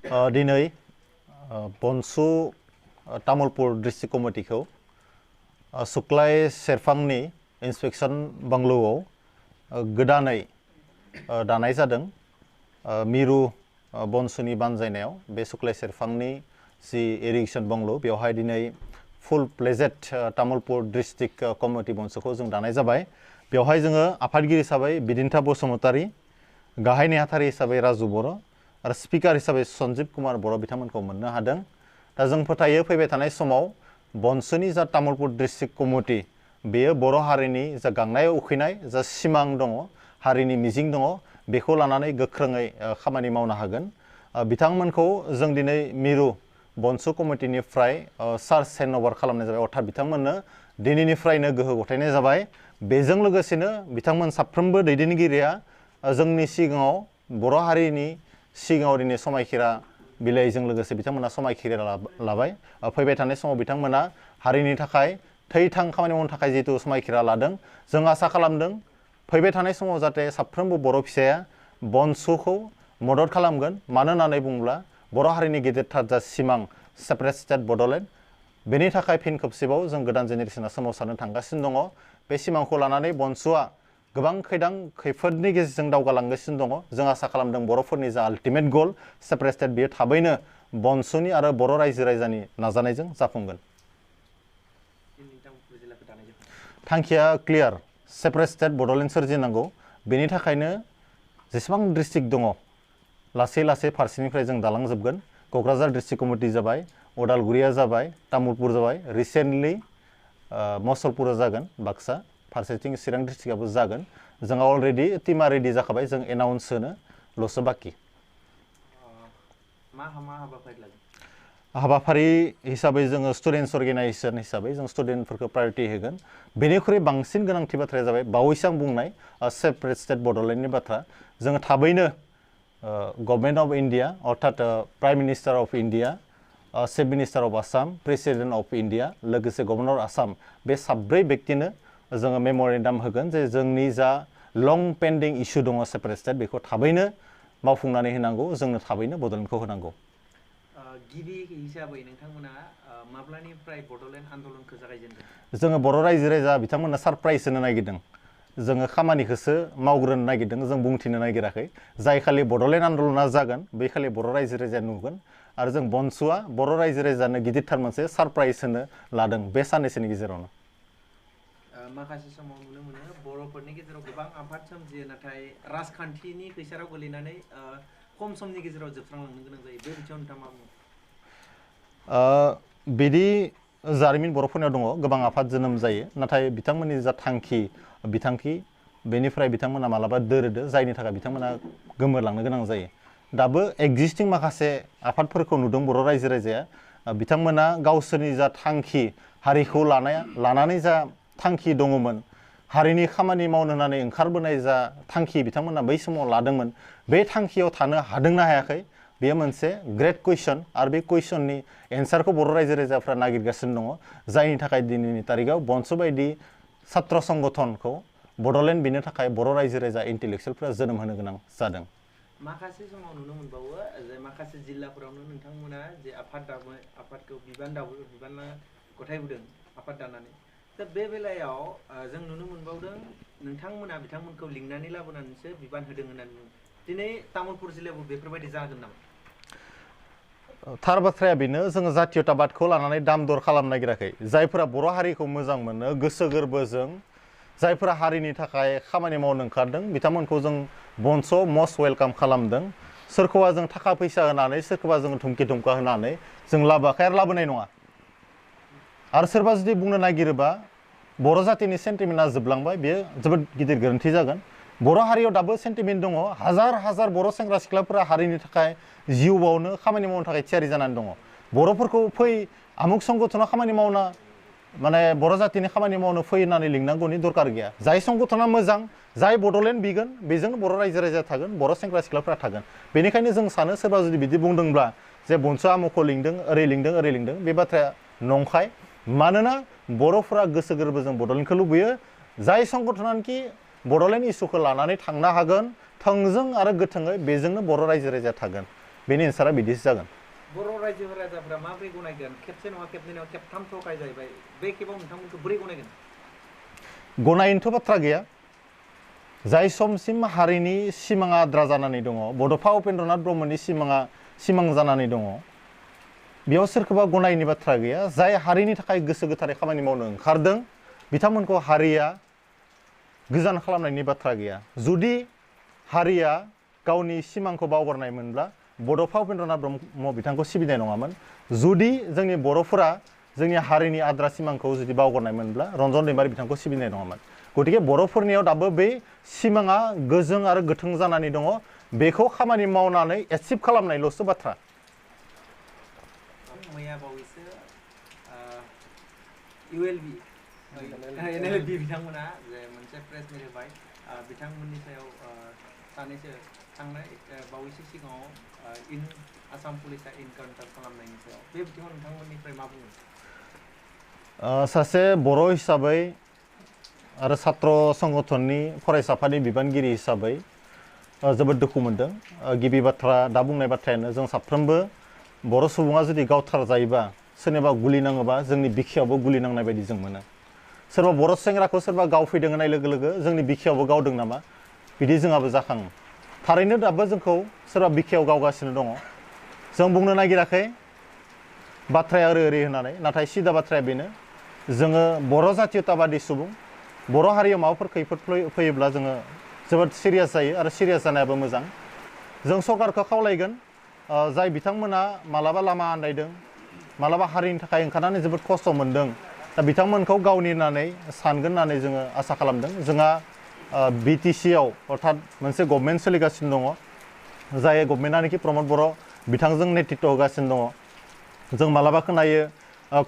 दिनै बनसु Tamulpur district कमिटिखौ सुक्लाय सेरफांनि inspection बांग्लौआव गोदानै दानाय जादों। मिरु बनसुनि बानजायनायाव बे सुक्लाय सेरफांनि जि इरिगेशन बांग्लौ बेवहाय दिनै फुल प्लेजेड तामुलपुर डिस्ट्रिक्ट कमिटि बनसुखौ जों दानाय जाबाय। बेवहाय जोङो आफादगिरि हिसाबै बिदिन्था बसुमतारी, गाहाय नेहाथारि हिसाबै राजु बर' आरो स्पिकार हिसाबै सन्जीब कुमार बर' बिथांमोनखौ मोननो हादों। दा जों फोथायो फैबाय थानाय समाव बनसुनि जा तामुलपुर डिस्ट्रिक्ट कमिटि बेयो बर' हारिनि जा गांनाय उखैनाय जा सिमां दङ, हारिनि मिजिं दङ, बेखौ लानानै गोख्रोङै खामानि मावनो हागोन। बिथांमोनखौ जों दिनै मिरु बनसु कमिटिनिफ्राय चार्ज हेन्ड अभार खालामनाय जाबाय, अर्थात बिथांमोननो दिनैनिफ्रायनो गोहो गथायनाय जाबाय। बेजों लोगोसेनो बिथांमोन साफ्रोमबो दैदेनगिरिया जोंनि सिगाङाव बर' हारिनि सिगाङाव दिनै समायखिरा बिलाइजों लोगोसे बिथांमोना समायखिरा लाबाय। फैबाय थानाय समाव बिथांमोना हारिनि थाखाय थै-थां खामानि मावनो थाखाय जिहेतु समायखिरा लादों, जों आसा खालामदों फैबाय थानाय समाव जाहाथे साफ्रोमबो बर' फिसाया बनसुखौ मदद खालामगोन। मानो होननानै बुङोब्ला बर' हारिनि गेदेरथार जा सिमां सेपारेट स्टेट बड'लेण्ड, बेनि थाखाय फिन खेबसेबाव जों गोदान जेनेरेसना सोमावसारनो थांगासिनो दङ। बे सिमांखौ लानानै बनसुआ गोबां खैफोदनि गेजेरजों दावगालांगासिनो दङ। जों आसा खालामदों बर'फोरनि जा आल्टिमेट गल सेपारेट स्टेट बेयो थाबैनो बनसुनि आरो बर' रायजो राजानि नाजानायजों जाफुंगोन। थांखिया क्लियार, सेपारेट स्टेट बड'लेण्ड सोरजिनांगौ। बेनि थाखायनो जेसेबां डिस्ट्रिक्ट दङ लासै लासै फारसेनिफ्राय जों दालांजोबगोन। क'क्राझार डिस्ट्रिक्ट कमिटि जाबाय, उदालगुरिया जाबाय, तामुलपुर जाबाय, रिसेन्टलि मसलपुरा जागोन, बाक्सा, फारसेथिं चिरां डिस्ट्रिक्टआबो जागोन। जोंहा अलरेडि टिमा रेडि जाखाबाय, जों एनाउन्स होनोल'सो बाखि। हाबाफारि हिसाबै जोङो स्टुडेन्टस अर्गेनाइजेसन हिसाबै जों स्टुडेन्टफोरखौ प्रायरिटि होगोन। बेनिख्रुइ बांसिन गोनांथि बाथ्राया जाबाय बावैसो आं बुंनाय सेपारेट स्टेट बड'लेण्डनि बाथ्रा। जोङो थाबैनो गभर्नमेन्ट अफ इन्डिया अर्थात prime minister of India, chief minister of Assam, president of India, लोगोसे गभर्नर आसाम, बे साब्रै व्यक्तिनो जोङो मेम'रेन्डाम होगोन जे जोंनि जा लं पेन्डिं इस्यु दङ सेपारेट स्टेट बेखौ थाबैनो मावफुंनानै होनांगौ, जोंनो थाबैनो बड'लेण्डखौ होनांगौ। गिबि हिसाबै नोंथांमोना माब्लानिफ्राय बड'लेण्ड आन्दलनखौ जागायजेनदों? जोङो बर' रायजो राजा बिथांमोननो सारप्राइज होनो नागिरदों। जोङो खामानिखौसो मावग्रोनो नागिरदों, जों बुंथिनो नागिराखै। जाय खालि बड'लेण्ड आन्दलना जागोन बै खालि बर' रायजो राजाया नुगोन। आरो जों बनसुआ बर' रायजो राजानो गिदिरथार मोनसे सारप्राइज होनो लादों बे साननैसोनि गेजेरावनो। माखासे समाव नुनो मोनो बर'फोरनि गेजेराव गोबां आफाद सोमजियो, नाथाय राजखान्थिनि खैसाराव गोलैनानै खम समनि गेजेराव जोबस्रांलांनो गोनां जायो। बे बिथिङाव नोंथाङा मा बुङो? बिदि जारिमिन बर'फोरनियाव दङ, गोबां आफाद जोनोम जायो, नाथाय बिथांमोननि जा बिथांखि बेनिफ्राय बिथांमोना मालाबा दोरोदो, जायनि थाखाय बिथांमोना गोमोरलांनो गोनां जायो। दाबो एक्जिस्टिं माखासे आफादफोरखौ नुदों बर' रायजो राजाया। बिथांमोना गावसोरनि जा थांखि, हारिखौ लानानै जा थांखि दङमोन, हारिनि खामानि मावनो होननानै ओंखारबोनाय जा थांखि बिथांमोना बै समाव लादोंमोन, बे थांखियाव थानो हादोंना हायाखै बेयो मोनसे ग्रेट कुइसन। आरो बे कुइसननि एन्सारखौ बर' रायजो राजाफ्रा नागिरगासिनो दङ, जायनि थाखाय दिनैनि तारिखाव बनसु बायदि सात्र संगठनखौ बड'लेण्ड बिनो थाखाय बर' रायजो राजा इन्टेलेक्सुवेलफ्रा जोनोम होनो गोनां जादों। माखासे समाव नुनो मोनबावो जे माखासे जिल्लाफोरावनो नोंथांमोना जे आफादखौ बिबान गथायबोदों आफाद दानानै। दा बे बेलायाव जों नुनो मोनबावदों नोंथांमोना बिथांमोनखौ लिंनानै लाबोनानैसो बिबान होदों होननानै बुङो। दिनै तामुलपुर जिल्लायावबो बेफोरबायदि जागोन नामा? थार बाथ्राया बेनो, जोङो जातीयताबादखौ लानानै दाम दर खालामनो नागिराखै। जायफोरा बर' हारिखौ मोजां मोनो गोसो गोरबोजों, जायफोरा हारिनि थाखाय खामानि मावनो ओंखारदों, बिथांमोनखौ जों बनसुआव मस्ट वेलकाम खालामदों। सोरखौबा जों थाखा फैसा होनानै, सोरखौबा जों धुमकि धुमका होनानै जों लाबोआखै आरो लाबोनाय नङा। आरो सोरबा जुदि बुंनो नागिरोबा बर' जातिनि सेन्टिमेन्टआ जोबलांबाय, बेयो जोबोद गिदिर गोरोन्थि जागोन। बर' हारियाव दाबो सेन्टिमेन्ट दङ। हाजार हाजार बर' सेंग्रा सिख्लाफोरा हारिनि थाखाय जिउ बावनो खामानि मावनो थाखाय थियारि जानानै दङ। बर'फोरखौ फै आमुक संगठनाव खामानि मावना बर' जातिनि खामानि मावनो फै होननानै लिंनांगौनि दरकार गैया। जाय संगठना मोजां, जाय बड'लेण्ड बिगोन, बेजोंनो बर' रायजो राजाया थागोन, बर' सेंग्रा सिख्लाफ्रा थागोन। बेनिखायनो जों सानो सोरबा जुदि बिदि बुंदोंब्ला जे बनसुआ आमुखखौ लिंदों, ओरै लिंदों, बे बाथ्राया नंखाय। मानोना बर'फोरा गोसो गोरबोजों बड'लेण्डखौ लुबैयो। जाय संगठनानोखि बड'लेण्ड इस्युखौ लानानै थांनो हागोन थोंजों आरो गोथोङै, बेजोंनो बर' रायजो राजाया थागोन। बेनि एन्सारा बिदिसो जागोन। बर' रायजो राजाफोरा माबोरै गनायगोन खेबसे नङा खेबनै नङा खेबथाम थगाय जाहैबाय बे खेबाव नोंथांमोनखौ बोरै गनायगोन? गनायनोथ' बाथ्रा गैया। जाय समसिम हारिनि सिमाङा आद्रा जानानै दङ, बड'फा उपेन्द्रनाथ ब्रह्मनि सिमां जानानै दङ, बेयाव सोरखौबा गनायनि बाथ्रा गैया। जाय हारिनि थाखाय गोसो गोथारै खामानि मावनो ओंखारदों बिथांमोनखौ हारिया गोजान खालामनायनि बाथ्रा गैया। जुदि हारिया गावनि सिमांखौ बावगारनाय मोनब्ला बड'फा उपेन्द्रनाथ ब्रह्म बिथांखौ सिबिनाय नङामोन। जुदि जोंनि बर'फोरा जोंनि हारिनि आद्रा सिमांखौ जुदि बावगारनाय मोनब्ला रन्जन दैमारि बिथांखौ सिबिनाय नङामोन। गतिके बर'फोरनियाव दाबो बे सिमाङा गोजों आरो गोथों जानानै दङ। बेखौ खामानि मावनानै एचिभ खालामनायल'सो बाथ्रा। मैया बावैसो ULB NLB बिथांमोना जे मोनसे प्रेस मिट होबाय बिथांमोननि सायाव सानैसो थांनाय बावैसो सिगाङाव आसाम पुलिसा इनकाउन्टार खालामनायनि सायाव बे बिथिङाव नोंथांमोननिफ्राय मा बुङो? सासे बर' हिसाबै आरो छात्र संगठननि फरायसा आफादनि बिबानगिरि हिसाबै जोबोद दुखु मोनदों। गिबि बाथ्रा दा बुंनाय बाथ्रायानो जों साफ्रोमबो बर' सुबुङा जुदि गावथार जायोबा सोरनिबा गुलि नाङोबा जोंनि बिखायावबो गुलि नांनाय बायदि जों मोनो। सोरबा बर' सेंग्राखौ सोरबा गावफैदों होननाय लोगो लोगो जोंनि बिखायावबो गावदों नामा बिदि जोंहाबो जाखाङो। थारैनो दाबो जोंखौ सोरबा बिखायाव गावगासिनो दङ। जों बुंनो नागिराखै बाथ्राया ओरै होननानै, नाथाय सिदा बाथ्राया बेनो जोङो बर' जातीयताबादि सुबुं, बर' हारियाव माबाफोर खैफोद फैयोब्ला जोङो जोबोद सिरियास जायो आरो सिरियास जानायाबो मोजां। जों सरकारखौ खावलायगोन जाय बिथांमोना मालाबा लामा आन्दायदों, मालाबा हारिनि थाखाय ओंखारनानै जोबोद खस्थ' मोनदों, दा बिथांमोनखौ गावनि होननानै सानगोन होननानै जोङो आसा खालामदों। जोंहा BTC आव अर्थात मोनसे गभर्नमेन्ट सोलिगासिनो दङ, जाय गभर्नमेन्टआनोखि प्रमद बर' बिथांजों नेतृत्व होगासिनो दङ। जों मालाबा खोनायो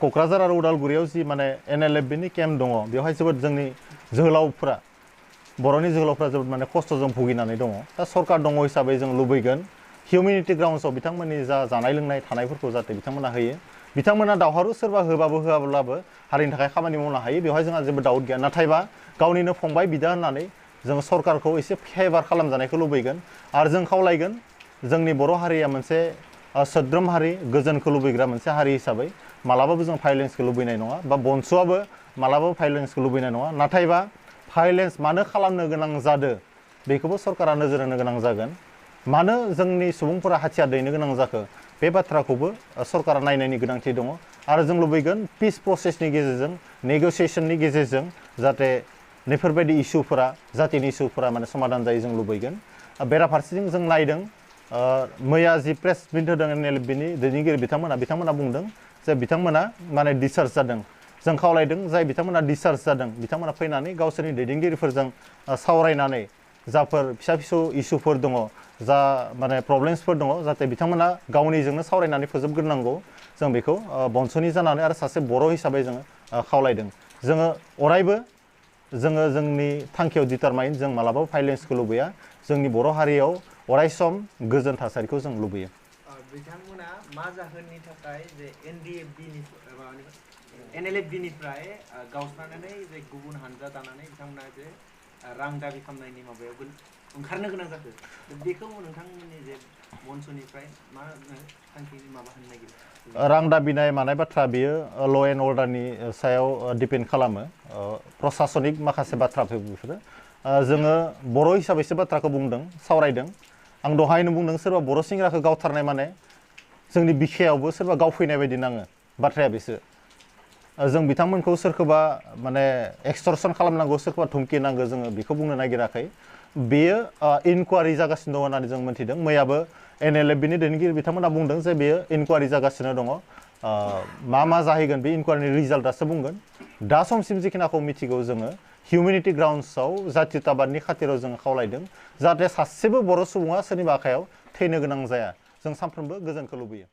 क'क्राझार आरो उदालगुरियाव जि माने NLFB नि केम्प दङ, बेवहाय जोबोद जोंनि जोहोलावफ्रा बर'नि जोहोलावफ्रा जोबोद माने खस्थ'जों भुगिनानै दङ। दा सरकार दङ हिसाबै जों लुबैगोन हिउमेनिटी ग्राउन्ड्सआव बिथांमोननि जा जानाय लोंनाय थानायफोरखौ जाहाथे बिथांमोना होयो। बिथांमोना दावहारु सोरबा होबाबो होआब्लाबो हारिनि थाखाय खामानि मावनो हायो, बेवहाय जोंहा जेबो डाउट गैया। नाथायबा गावनिनो फंबाय बिदा होननानै जों सरकारखौ एसे फेभार खालामजानायखौ लुबैगोन आरो जों खावलायगोन जोंनि बर' हारिया मोनसे सोद्रोम हारि, गोजोनखौ लुबैग्रा मोनसे हारि हिसाबै मालाबाबो जों भायलेन्सखौ लुबैनाय नङा, बा बनसुआबो मालाबाबो भायलेन्सखौ लुबैनाय नङा। नाथायबा भायलेन्स मानो खालामनो गोनां जादों बेखौबो सरकारा नोजोर होनो गोनां जागोन। मानो जोंनि सुबुंफोरा हाथियार दैनो गोनां जाखो बे बाथ्राखौबो सरकारा नायनायनि गोनांथि दङ। आरो जों लुबैगोन पिस प्रसेसनि गेजेरजों, नेगसिएसननि गेजेरजों जाहाथे नैफोरबायदि इस्युफोरा, जातिनि इस्युफोरा माने समाधान जायो जों लुबैगोन। बेराफारसेथिं जों नायदों मैया जि प्रेस मिट होदों NLFB नि दैदेनगिरि बिथांमोना बुंदों जे बिथांमोना माने डिसचार्ज जादों। जों खावलायदों जाय बिथांमोना डिसचार्ज जादों बिथांमोना फैनानै गावसोरनि दैदेनगिरिफोरजों सावरायनानै जाफोर फिसा फिसौ इस्युफोर दङ, जा माने प्रब्लेम्सफोर दङ, जाहाथे बिथांमोना गावनिजोंनो सावरायनानै फोजोबग्रोनांगौ। जों बेखौ बनसुनि जानानै आरो सासे बर' हिसाबै जोङो खावलायदों। जोङो अरायबो जोंनि थांखियाव डिटारमाइन, जों मालाबाबो भायलेन्सखौ लुबैया। जोंनि बर' हारियाव अरायसम गोजोन थासारिखौ जों लुबैयो। बिथांमोना मा जाहोननि थाखाय जे NLFB निफ्राय गावस्रानानै जे गुबुन हानजा दानानै बिथांमोना जे रां दाबि खालामनायनि माबायाव ओंखारनो गोनां जाखो, बेखौ नोंथांमोननि जे बनसुनिफ्राय मा थांखिनि माबा होनो नागिरो? रां दाबिनाय मानाय बाथ्रा बेयो ल' एन्ड अर्डारनि सायाव डिपेन्ड खालामो, प्रसासनिक माखासे बाथ्राफोर बेफोरो। जोङो बर' हिसाबैसो बाथ्राखौ बुंदों, सावरायदों। आं दहायनो बुंदों सोरबा बर' सेंग्राखौ गावथारनाय माने जोंनि बिखायावबो सोरबा गावफैनाय बायदि नाङो, बाथ्राया बेसो। जों बिथांमोनखौ सोरखौबा माने एक्सटरसन खालामनांगौ, सोरखौबा धुमखि नांगौ, जोङो बेखौ बुंनो नागिराखै। बेयो इनकुवारि जागासिनो दङ होननानै जों मिथिदों। मैयाबो NLFB नि दैदेनगिरि बिथांमोना बुंदों जे बेयो इनकुवारि जागासिनो दङ। मा जाहैगोन बे इनकुवारिनि रिजाल्टआसो बुंगोन। दा समसिम जिखिनाखौ मिथिगौ जोङो हिउमेनिटी ग्राउन्ड्सआव जातीयताबादनि खाथिराव जों खावलायदों जाहाथे सासेबो बर' सुबुङा सोरनिबा आखायाव थैनो गोनां जाया। जों सानफ्रोमबो गोजोनखौ लुबैयो।